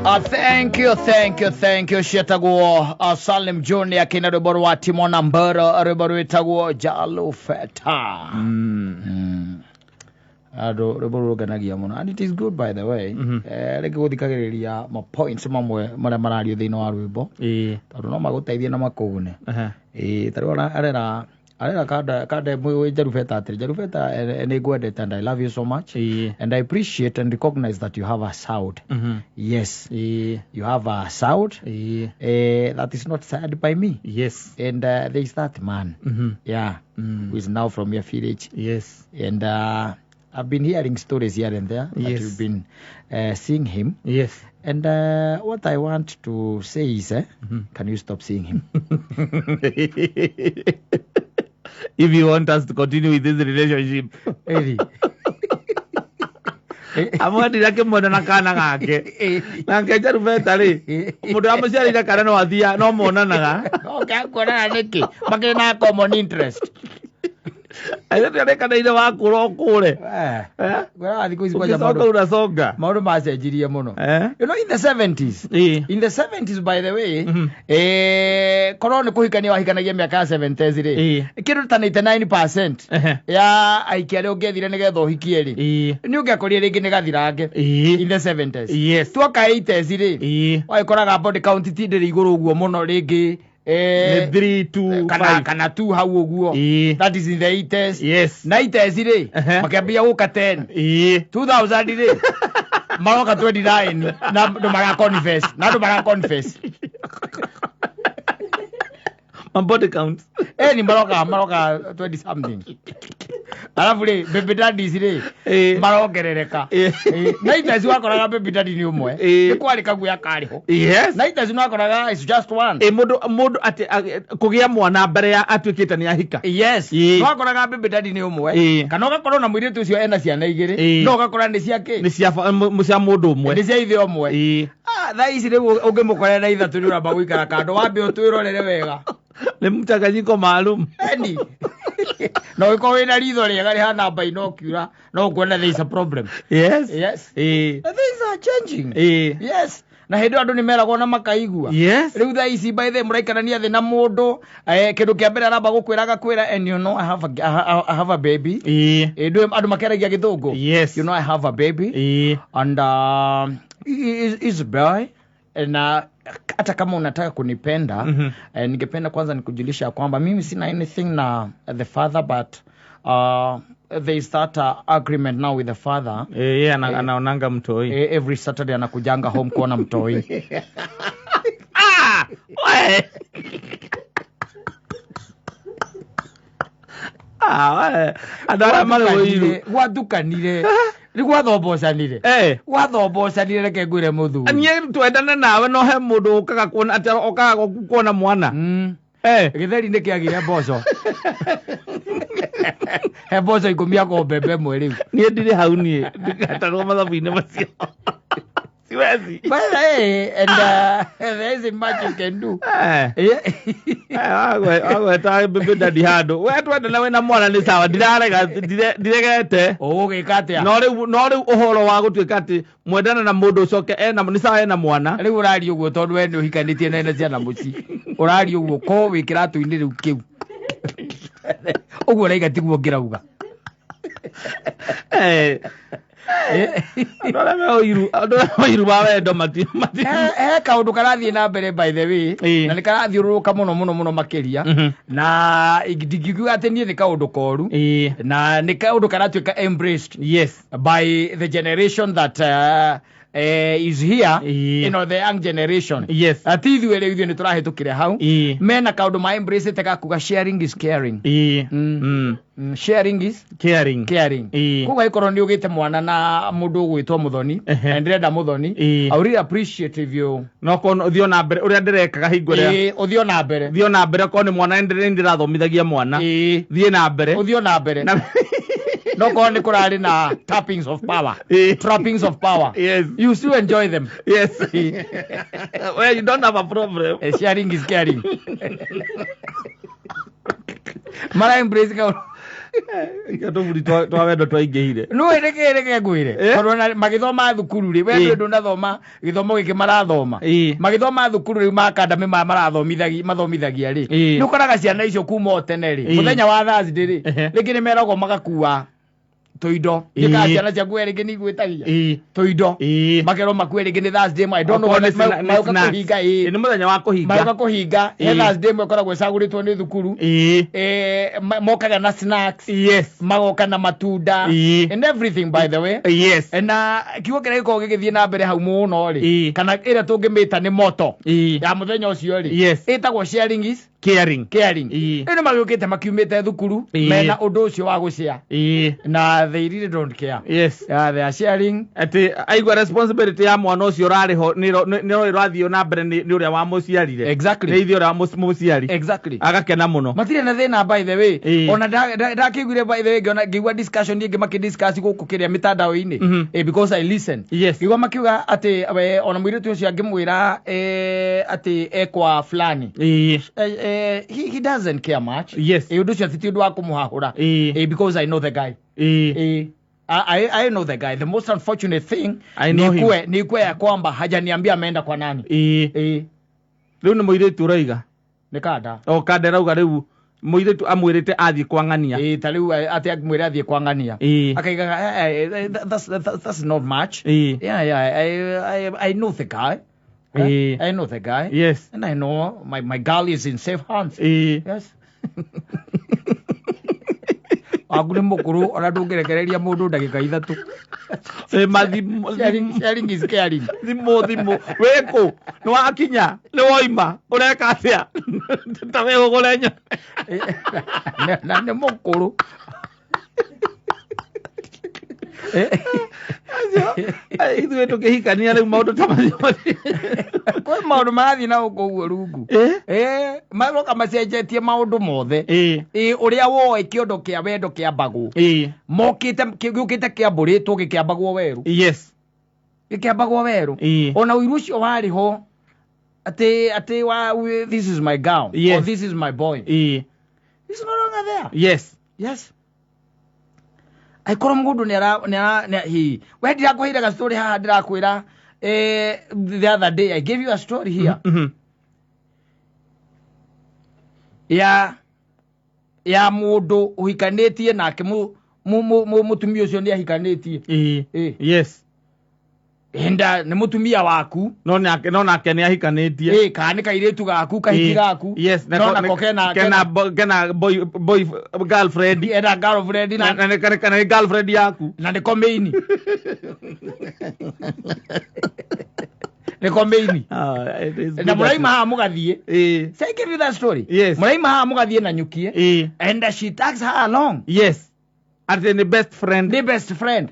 Thank you, thank you, thank you. Cietagwo Salim John akina rwimbo rwa Timona Mboro, rwimbo rwitagwo Jalufeta. Andå rwimbo rũngenagia mũno, and it is good, by the way. Rĩngĩ gũthikagĩrĩria ma points mamwe marĩa marario thĩinĩ wa rwĩmbo, tondũ no magũteithie na makũgune. Ĩĩ, ta rĩu arera kanda wĩ Jarubeta atĩrĩ, Jarubeta, nĩ ngwendete and I love you so much and I appreciate and recognize that you have a sound. Yes, you have a sound that is not said by me. And there is that man, yeah, who is now from your village. And I've been hearing stories here and there that you've been seeing him. And what I want to say is, can you stop seeing him? If you want us to continue with this relationship. Eri. Amwendire akĩmuona na kana gake nake Jarubeta rĩ, mũndũ amũciarĩire kana no athia no monanaga. Okay, kuonana nĩkĩ? Makĩrĩ na common interest. Aithĩ arĩkanĩire wakũra ũkũre. Ngwĩraga thikũ ici kwanja ũgĩcoka maũndũ ũraconga. Maũndũ macenjirie mũno. In the 70s. In the 70s, by the way, korwo nĩ kũhikania wahikanagia mĩaka ya 70s rĩ, kĩndũ ta 99% ya aiki arĩa ũngĩethire nĩgetha ũhikie rĩ, nĩ ũngĩakorire rĩngĩ nĩ gathirange in the 70s. Tuoka 80s rĩ, wagĩkoraga body count ti ndĩrĩ igũrũ ũguo mũno rĩngĩ, nĩ 3 2 kana 5 kana 2 hau ũguo. That is in the 80s. 90s rĩ, makĩambia gũka 10. 2000 rĩ, maroka 29 na andũ mara confess, na andũ mara confess. My body count. Ni maroka 20 something. Alafu rĩ, baby daddies rĩ, marongerereka. 90s wakoraga baby daddy nĩ ũmwe. Nĩ kwarĩ kaguoya karĩ ho. 90s nĩ wakoraga it's just one. Ĩ, mũndũ atĩ kũgĩa mwana mbere ya atuĩkĩte nĩ ahika. Nĩ wakoraga baby daddy nĩ ũmwe. Kana ũgakorwo na mũirĩtu ũcio ena ciana igĩrĩ. No ũgakora nĩ cia kĩ? Nĩ cia mũndũ ũmwe. Nĩ cia ithe ũmwe. Ah, thaa ici rĩu ũngĩmũkorera na ithatũ nĩ ũramba gũikara kando wambe ũtwĩrorere wega. Nĩ mchanganyiko maalum. Eni. Na ũngĩkorwo wĩna ritho rĩega rĩhana binocular no ũkuona there is a problem. Yes. The things are changing. Yes. Na hĩndĩ ĩyo andũ nĩ meragwo na makaigua. Rĩu thaa ici, by the way, mũraikarania thĩ na mũndũ, kĩndũ kĩa mbere aramba gũkwĩra agakwĩra, "And you know I have a baby." Ndũĩ andũ makĩaragia gĩthũngũ. "You know I have a baby and he is a boy, na hata kama unataka kunipenda, ningependa kwanza nikujulisha ya kwamba mimi sina anything na the father, but there is that agreement now with the father." Yeye anaonanga mtoi. Every Saturday anakujanga home kuona mtoi. Ah! We! Ah, we. Andũ arĩa marĩ ũiru. Gwatukanire, nĩ gwathombocanire. Gwathombocanire, reke ngwĩre mũthuri. Niĩ twendane nawe no he mũndũ ũkaga kuona atĩ okaga gwaku kuona mwana. Gĩtheri nĩ kĩagire mboco, he mboco 10 akorwo mbembe ĩmwe rĩu. Niĩ ndirĩ hau, niĩ ndikatarwo mathabu-inĩ macio. Siwezi. But hey, and there isn't much you can do. Wagweta baby daddy handũ we twendana wĩna mwana nĩ sawa, ndirarega, ndiregete. Ũgũgĩka atĩa? No rĩu ũhoro wa gũtuĩka atĩ mwendana na mũndũ ũcoke ena nĩ sawa ena mwana. Rĩu ũraria ũguo tondũ we nĩ ũhikanĩtie na ena ciana mũciĩ, ũraria ũguo ko wĩ kĩratũ-inĩ rĩu kĩu ũguo ũraiga tiguo ngĩrauga. Andũ arĩa me ũiru, andũ arĩa me ũiru wa wendo mati. He kaũndũ karathiĩ na mbere, by the way, na nĩ karathiũrũrũka mũno mũno mũno makĩria, na ndingiuga atĩ niĩ nĩ kaũndũ koru, na nĩ kaũndũ karatuĩka embraced by the generation that is here, the young generation. Ati ithuĩ rĩu ithuĩ nĩ tũrahĩtũkire hau. Mena kaũndũ ma embrace gakuga sharing is caring. Sharing is caring. Caring. Koguo angĩkorwo nĩ ũgĩte mwana na mũndũ ũgwĩtwo Mũthoni, na ndĩrenda Mũthoni, I would really appreciate if you No korwo ũthiĩ na mbere ũrĩa ndĩrekaga hingo ĩrĩa Ũthiĩ o na mbere. Thiĩ na mbere, korwo nĩ mwana ndĩrathomithagia mwana, thiĩ na mbere. Ũthiĩ o na mbere. No korwo nĩ kũrarĩ na tappings of power, trappings of power, you still enjoy them. Yes, well, you don't have a problem. Sharing is caring. Mara embrace ka Tũburi twa wendo twaingĩhire. Nũĩ nĩkĩ reke ngwĩre? Tondũ ona magĩthoma thukuru rĩ, we ndũĩ ndũnathoma gĩthomo gĩkĩ marathoma. Magĩthoma thukuru rĩu makandamĩ maya marathomithagia mathomithagia rĩ. Nĩ ũkoraga ciana icio kuma o tene rĩ, mũthenya wa Thursday rĩ, rĩngĩ nĩ meragwo magakua tũindo. Nĩkaga ciana ciaku we rĩngĩ nĩ igwĩtagia. Tũindo. Makerwo makue rĩngĩ nĩ Thursday I don't know Okorwo nĩ whether nĩ maũka snacks. kũhinga Nĩ mũthenya wa kũhinga. Maũka kũhinga he Thursday ĩmwe ĩkoragwo ĩcagũrĩtwo nĩ thukuru. Mokaga na snacks. Yes. Magoka na matunda. And everything by the way. Yes. Na kiugo kĩrĩa gĩkoragwo gĩgĩthiĩ na mbere hau mũno rĩ, kana ĩrĩa tũngĩmĩta nĩ moto ya mũthenya ũcio rĩ, ĩtagwo sharing is caring. Caring. Rĩu nĩ magĩũkĩte makiumĩte thukuru mena ũndũ ũcio wa gũshare. Na they really don't care. Yes. Yeah, they are sharing. Atĩ aigua responsibility ya mwana ũcio ũrarĩ ho nĩ ĩrathiĩ na mbere nĩ ũrĩa wamũciarire. Exactly. Nĩ ithuĩ ũrĩa mũciari. Exactly. Agakena mũno. Matirĩ na thĩna by the way. Ona ndakĩiguire by the way ngĩona ngĩigua discussion ĩngĩ makĩdiscuss gũkũ kĩrĩa mĩtandao-inĩ. Because I listen. Yes. Ngĩigua makiuga atĩ ona mũirĩtu ũcio angĩmwĩra atĩ ekwa fulani. He doesn't care much. Yes. Ũndũ ũcio ti ũndũ wa kũmũhahũra. Because I know the guy. I know the guy. The most unfortunate thing I know him. ni kwe ya kwamba hajaniambia ameenda kwa nani. Rĩu nĩ mũirĩtu ũroiga. Nĩ kanda. O kanda ĩrauga rĩu mũirĩtu amwĩrĩte athiĩ kwa ng'ania. Ta rĩu atĩ amwĩre athiĩ kwa ng'ania. Akaigaga, that's not much. Yeah, yeah, I know the guy. I know the guy. Yes. And I know my girl is in safe hands. Yes. Waku nĩ mũkũrũ ona ndũngĩrekereria mũndũ ndagĩka ithatũ. Sharing is caring. Thimũ wĩkũ? Nĩ wakinya? Nĩ woima? Ũreka atĩa? Ta we ũgũre nyama. Na nĩ mũkũrũ. Ithuĩ tũkĩhikania rĩu maũndũ ta macio. Kwĩ maũndũ marathiĩ na gũkũ ũguo rungu. Maroka macenjetie maũndũ mothe. Ũrĩa woĩ kĩondo kĩa wendo kĩambagwo. Mokĩte gĩũkĩte kĩambũrĩtwo gĩkĩambagwo werũ. Yes. Gĩkĩambagwo werũ. Ona ũiru ũcio warĩ ho atĩ wa this is my girl. Yes. Or this is my boy. It's no longer there. Yes. Yes. Aikorwo mũndũ nĩ he we ndirakwĩra ga story haha ndirakwĩra the other day I gave you a story here. Ya mũndũ ũhikanĩtie nake mũtumia ũcio nĩ ahikanĩtie. Yes. Enda nĩ mũtumia waku. No nake nĩ ahikanĩtie. Kana nĩ kairĩtu gaku kahiki gaku. Yes, no nako kena boy girlfriend. Ena girlfriend na kana girlfriend yaku. Na nĩko maini. Nĩko maini. Na mũraima haha mũgathiĩ. Say I give you that story. Yes. Mũraima haha mũgathiĩ na nyukie. And she tags her along. Yes. Atĩ nĩ best friend. Nĩ best friend.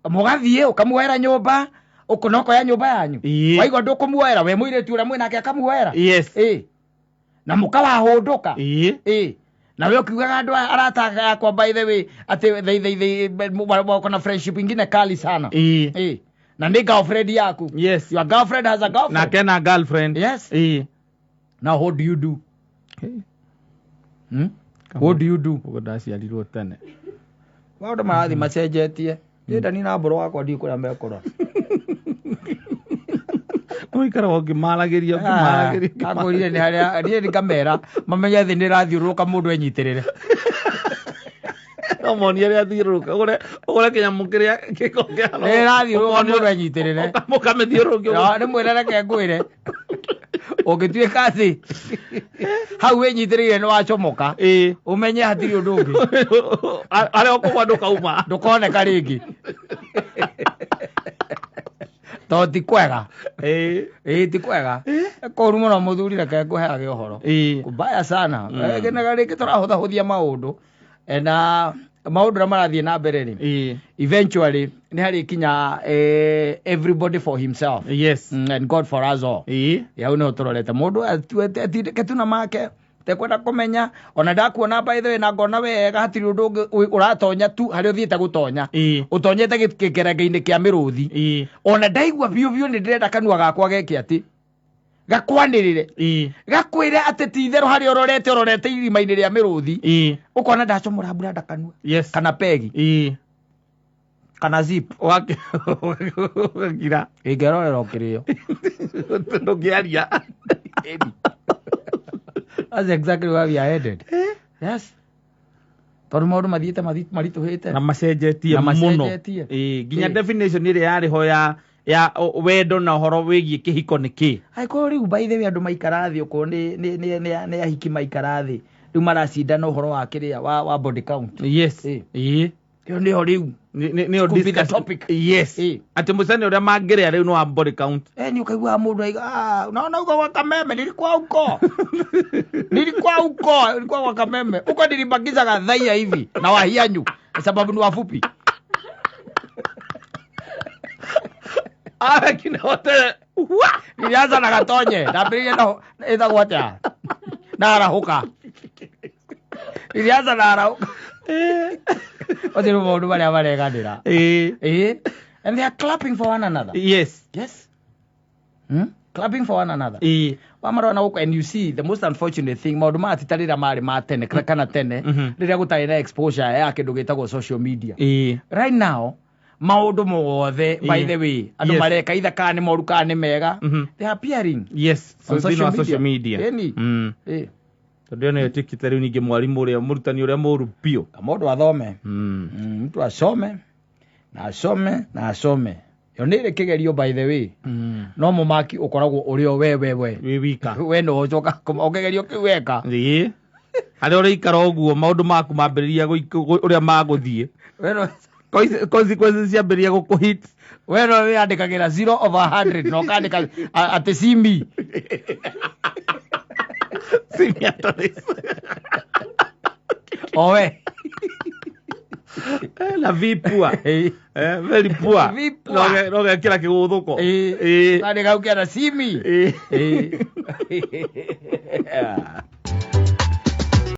Mũgathiĩ ũkamuoera nyũmba ũkonokoya nyũmba yanyu. Waigua ndũkũmuoera we mũirĩtu ũrĩa mwĩnake akamuoera. Yes. Na mũkawahũndũka. Na we ũkiugaga andũ arata akwa by the way atĩ they wako na friendship ingine kali sana. Na nĩ girlfriend yaku. Yes. Your girlfriend has a girlfriend. Na kena girlfriend. Yes. Now what do you do? What do you do? Ũguo ndaciarirwo tene. Maũndũ marathiĩ macenjetie. Ndani na mboro wakwa ndiũ kũrĩa mekũrora. Ũikara ũngĩmaragĩria. Akwĩrire nĩ harĩa niĩ ndikamera mamenye thĩ nĩ ĩrathiũrũrũka mũndũ enyitĩrĩre. No monie rĩa thiũrũrũka ũgũre kĩnyamũ kĩrĩa gĩko kĩa nĩ ĩrathiũrũrũka mũndũ enyitĩrĩre. Mũkamĩthiũrũrũkia. No rĩmwe reke ngwĩre ũngĩtuĩka atĩ hau wĩnyitĩrĩire nĩ wacomoka ũmenye hatirĩ ũndũ ũngĩ. Harĩa ũkũgwa ndũkauma. Ndũkoneka rĩngĩ. Tondũ ti kwega. Ti kwega. Kũru mũno mũthuri reke ngũheage ũhoro. Kubaya sana. Gĩnaga rĩngĩ tũrahũthahũthia maũndũ. Na maũndũ ũrĩa marathiĩ na mbere rĩ. Eventually nĩ harĩ kinya everybody for himself. Yes. And God for us all. Hau nĩho tũrorete mũndũ atindĩke tu na make tekwenda kũmenya ona ndakuona by the way na ngona wega hatirĩ ũndũ ũngĩ ũratonya tu harĩa ũthiĩte gũtonya. Ũtonyete gĩkerenge-inĩ kĩa mĩrũthi. Ona ndaigua biũ biũ nĩ ndĩrenda kanua gakwa geke atĩ Gakwanĩrĩre. Gakwĩre atĩ ti itherũ harĩa ũrorete ũrorete irima-inĩ rĩa mĩrũthi. Ũkona ndacomora mbura kanua. Yes. Kana pegi. Kana zip. Ũgakira. Ĩngerorera ũkĩrĩo. Ndũngĩaria. That's exactly where we are headed. Yes. Tondũ maũndũ mathiĩte maritũhĩte. Na macenjetie mũno. Nginya definition ĩrĩa yarĩ ho ya wendo na ũhoro wĩgiĩ kĩhiko nĩ kĩ. Angĩkorwo rĩu by the way andũ maikara thĩ okorwo nĩ ahiki maikara thĩ rĩu maracindana ũhoro wa kĩrĩa wa body count. Yes. Ĩĩ. Ĩyo nĩyo rĩu. Nĩyo discuss topic. Yes. Atĩ mũcemanio ũrĩa mangĩrĩa rĩu nĩ wa body count. Nĩ ũkaiguaga mũndũ aiga, unaona huko kwa Kameme nilikuwa huko. Nilikuwa huko, nilikuwa kwa Kameme. Huko nilibakiza kadhaia hivi na wahianyu sababu ni wafupi. Lakini wote nilianza na Gatonye, ndambĩrĩirie na ĩtagwo atĩa? Na arahũka. Nilianza na arahũka. Othe nĩ maũndũ marĩa mareganĩra. And they are clapping for one another. Yes. Yes. Clapping for one another. Wamarona gũkũ, and you see the most unfortunate thing, maũndũ maya ti ta rĩrĩa marĩ ma tene kana tene rĩrĩa gũtarĩ na exposure ya kĩndũ gĩtagwo social media. Right now maũndũ mothe by the way andũ mareka either kana nĩ moru kana nĩ mega, they are appearing. Yes. On social media. Ĩni. Tondũ ĩyo nĩyo ĩtuĩkĩte rĩu ningĩ mwarimũ ũrĩa mũrutani ũrĩa mũũru biũ. Mũndũ athome. Mtu asome na asome na asome. Ĩyo nĩ ĩrĩ kĩgerio by the way. No mũmaki ũkoragwo ũrĩ o we wĩ wika. We no ũcoka ũkĩgerio kĩu weka. Ĩĩ. Harĩa ũrĩikara ũguo maũndũ maku mambĩrĩria ũrĩa magũthiĩ. We no consequences ciambĩrĩria gũkũhit. We no wĩyandĩkagĩra 0/100 na ũkandĩka atĩ see me. See me attorneys. Owe. Na V poor. Very poor. V poor. No gekĩra kĩgũthũko. Kandĩka ũkĩara see me.